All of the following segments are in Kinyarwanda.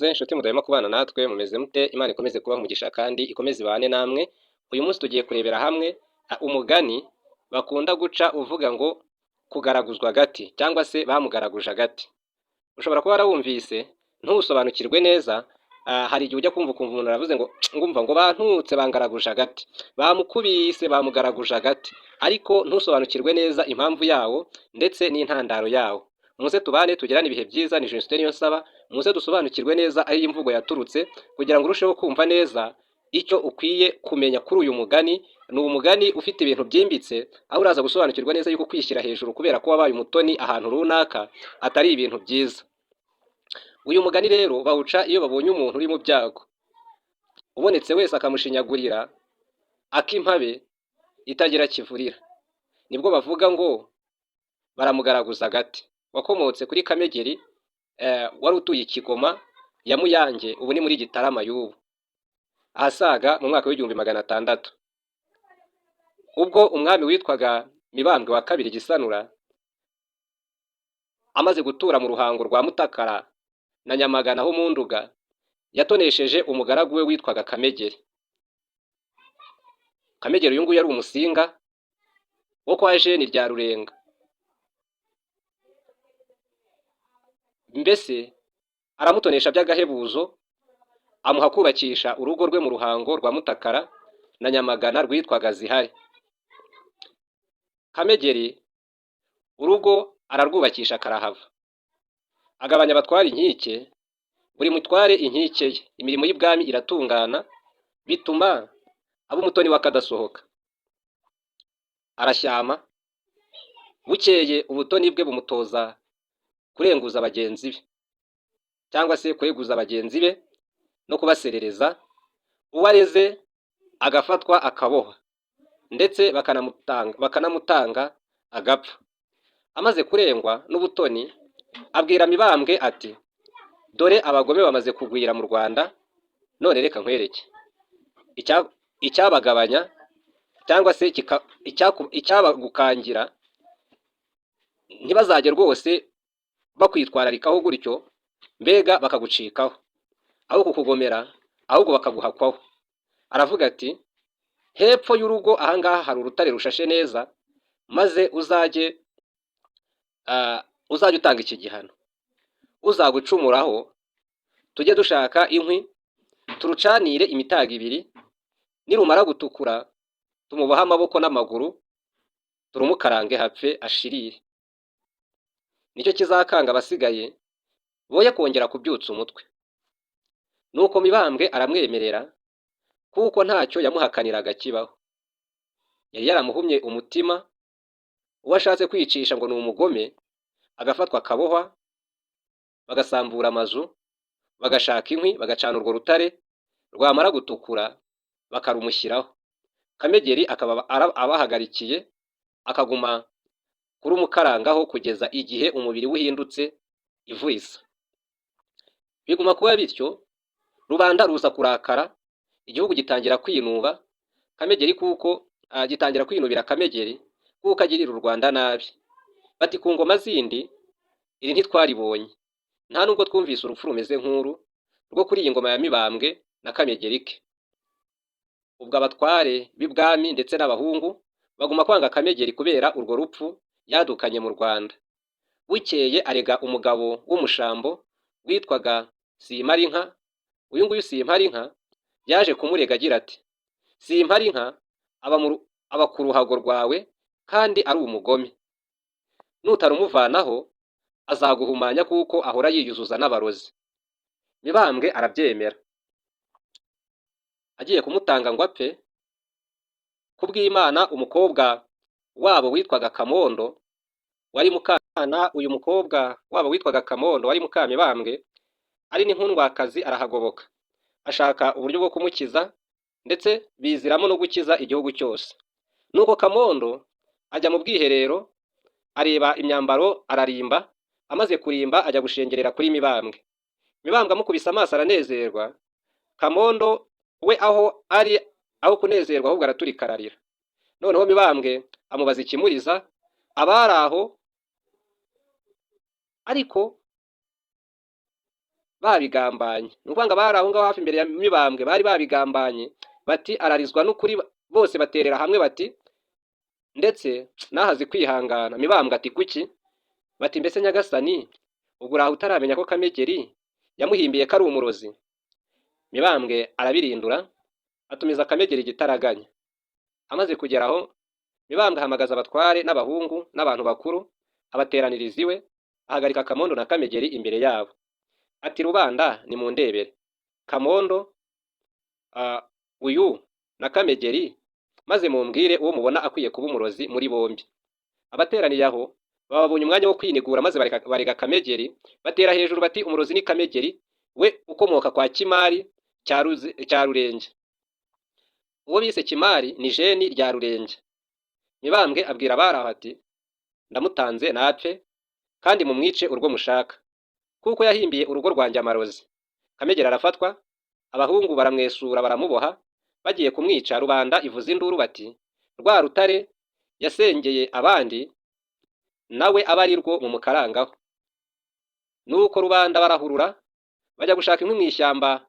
Inshuti mudahwema kubana natwe, mumeze mute? Imana ikomeze kubaha umugisha kandi ikomeze ibane namwe. Uyu munsi tugiye kurebera hamwe umugani bakunda guca uvuga ngo kugaraguzwa agati cyangwa se bamugaraguje agati. Ushobora kuba warawumvise ntuwusobanukirwe neza. Hari igihe ujya kumva ukumva umuntu aravuze ngo ngumva ngo bantutse bangaraguje agati, bamukubise bamugaraguje agati, ariko ntusobanukirwe neza impamvu yawo ndetse n'intandaro yawo. Muze tubane, tugirane ibihe byiza. Ni Justin Niyonsaba. Muze dusobanukirwe neza aho iyi mvugo yaturutse kugira ngo urusheho kumva neza icyo ukwiye kumenya kuri uyu mugani. Ni umugani ufite ibintu byimbitse, aho uraza gusobanukirwa neza yuko kwishyira hejuru kubera ko wabaye umutoni ahantu runaka atari ibintu byiza. Uyu mugani rero bawuca iyo babonye umuntu uri mu byago, ubonetse wese akamushinyagurira ak'impabe itagira kivurira, nibwo bavuga ngo baramugaraguje agati. Wakomotse kuri Kamegeri wari utuye i Kigoma ya Muyange, ubu ni muri Gitarama y'ubu, ahasaga mu mwaka w'1600, ubwo umwami witwaga Mibambwe wa II Gisanura amaze gutura mu Ruhango rwa Mutakara na Nyamagana ho mu Nduga, yatonesheje umugaragu we witwaga Kamegeri. Kamegeri uyu nguyu yari umusinga wo kwa Jeni rya Rurenga, mbese aramutonesha by'agahebuzo, amuha kubakisha urugo rwe mu Ruhango rwa Mutakara na Nyamagana rwitwaga Zihari. Kamegeri urugo ararwubakisha karahava, agabanya abatware inkike, buri mutware inkike ye, imirimo y'ibwami iratungana, bituma aba umutoni w'akadasohoka. Arashyama, bukeye ubutoni bwe bumutoza kurenguza bagenzi be cyangwa se kweguza bagenzi be no kubaserereza, uwo areze agafatwa akabohwa, ndetse bakanamutanga agapfa. Amaze kurengwa n'ubutoni, abwira Mibambwe ati: "Dore abagome bamaze kugwira mu Rwanda, none reka nkwereke icyabagabanya cyangwa se icyabagukangira ntibazajye rwose bakwitwararikaho gutyo, mbega bakagucikaho aho kukugomera, ahubwo bakaguhakwaho." Aravuga ati: "Hepfo y'urugo ahangaha hari urutare rushashe neza, maze uzajye utanga iki gihano: uzagucumuraho, tujye dushaka inkwi turucanire imitago ibiri, nirumara gutukura tumubohe amaboko n'amaguru, turumukarange hapfe ashirire. Nicyo kizakanga abasigaye boye kongera kubyutsa umutwe." Nuko Mibambwe aramwemerera, kuko ntacyo yamuhakaniraga kibaho. Yari yaramuhumye umutima, uwo ashatse kwicisha ngo ni umugome agafatwa akabohwa, bagasambura amazu, bagashaka inkwi, bagacana urwo rutare, rwamara gutukura bakarumushyiraho. Kamegeri akaba abahagarikiye, akaguma kurumukarangaho kugeza igihe umubiri we uhindutse ivu risa. Biguma kuba bityo, rubanda ruza kurakara, igihugu gitangira kwinuba Kamegeri, kuko gitangira kwinubira Kamegeri kuko agirira u Rwanda nabi. Bati: "Ku ngoma zindi iri ntitwaribonye, nta nubwo twumvise urupfu rumeze nk'uru rwo kuri iyi ngoma ya Mibambwe na Kamegeri ke." Ubwo abatware b'ibwami ndetse n'abahungu baguma kwanga Kamegeri kubera urwo rupfu yadukanye mu Rwanda. Bukeye arega umugabo w'umushambo witwaga Simparinka. Uyu nguyu Simparinka yaje kumurega agira ati: "Simparinka aba ku ruhago rwawe kandi ari umugome, nutarumuvanaho azaguhumanya, kuko ahora yiyuzuza n'abarozi." Mibambwe arabyemera. Agiye kumutanga ngo apfe, kubw'Imana umukobwa wabo witwaga Kamondo wari mukana, uyu mukobwa wabo witwaga Kamondo wari muka Mibambwe ari n'inkundwakazi, arahagoboka, ashaka uburyo bwo kumukiza, ndetse biziramo no gukiza igihugu cyose. Nuko Kamondo ajya mu bwiherero, areba imyambaro, ararimba. Amaze kurimba ajya gushengerera kuri Mibambwe. Mibambwe amukubise amaso aranezerwa. Kamondo we aho ari aho kunezerwa, ahubwo araturika ararira. Noneho Mibambwe amubaza ikimuriza. Abari aho ariko Babigambanye, ni ukuvuga ngo abari aho ngaho hafi imbere ya Mibambwe bari babigambanye, bati ararizwa n'ukuri. Bose baterera hamwe bati ndetse nahazi kwihangana. Mibambwe ati kuki? Bati mbese nyagasani, ubwo uraho utaramenya ko Kamegeri yamuhimbiye ko ari umurozi? Mibambwe arabirindura, atumiza Kamegeri igitaraganya. Amaze kugera aho, Mibambwe ahamagaza abatware n'abahungu n'abantu bakuru, abateraniriza iwe, ahagarika Kamondo na Kamegeri imbere yabo, ati rubanda nimundebere Kamondo uyu na Kamegeri, maze mumbwire uwo mubona akwiye kuba umurozi muri bombi. Abateraniye aho bababonye umwanya wo kwinigura, maze barega Kamegeri, batera hejuru bati umurozi ni Kamegeri we ukomoka kwa Kimari cya Rurenge. Uwo bise Kimari ni Jeni rya Rurenge. Mibambwe abwira abari aho ati ndamutanze napfe, kandi mumwice urwo mushaka, kuko yahimbiye urugo rwanjye amarozi. Kamegeri arafatwa, abahungu baramwesura, baramuboha. Bagiye kumwica, rubanda ivuza induru bati rwa rutare yasengeye abandi nawe abe ari rwo mumukarangaho. Nuko rubanda barahurura, bajya gushaka inkwi mu ishyamba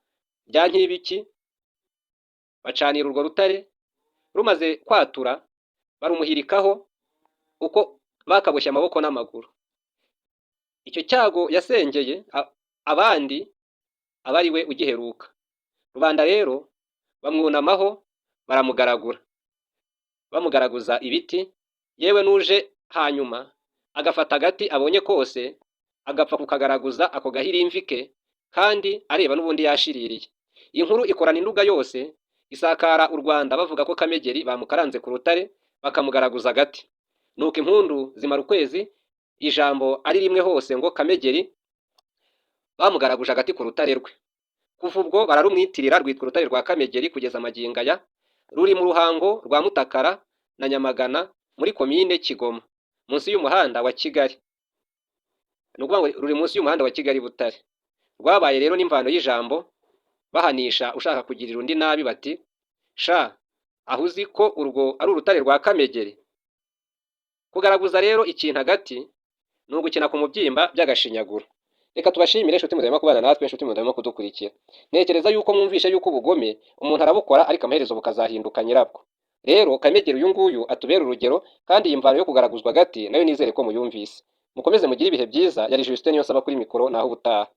rya Nkibiki, bacanira urwo rutare. Rumaze kwatura, barumuhirikaho uko bakaboshye amaboko n'amaguru. Icyo cyago yasengeye abandi aba ari we ugiheruka. Rubanda rero bamwunamaho, baramugaragura, bamugaragaza ibiti. Yewe n'uje hanyuma agafata agati abonye kose, agapfa kukagaragaza ako gahirimvi ke, kandi areba n'ubundi yashiririye. Inkuru ikorana induga yose, isakara u Rwanda, bavuga ko Kamegeri bamukaranze ku rutare, bakamugaragaza agati. Nuko impundu zimara ukwezi, ijambo ari rimwe hose ngo Kamegeri bamugaraguje agati ku rutare rwe. Kuva ubwo bararumwitirira, rwitwa urutare rwa Kamegeri kugeza magingo aya. Ruri mu Ruhango rwa Mutakara na Nyamagana, muri Komine Kigoma, munsi y'umuhanda wa Kigali. Ni ukuvuga ngo ruri munsi y'umuhanda wa Kigali Butare. Rwabaye rero n'imvano y'ijambo bahanisha ushaka kugirira undi nabi, bati sha, aho uzi ko urwo ari urutare rwa Kamegeri? Kugaragaza rero ikintu agati ni ugukina ku mubyimba by'agashinyaguro. Reka tubashimire, inshuti mudahwema kubana natwe, inshuti mudahwema kudukurikira. Ntekereza yuko mwumvishe yuko ubugome umuntu arabukora, ariko amaherezo bukazahinduka nyirabwo. Rero Kamegeri uyu nguyu atubera urugero, kandi iyi mvano yo kugaraguzwa agati nayo nizere ko muyumvise. Mukomeze mugire ibihe byiza. Yari Justin Niyonsaba kuri mikoro, naho ubutaha.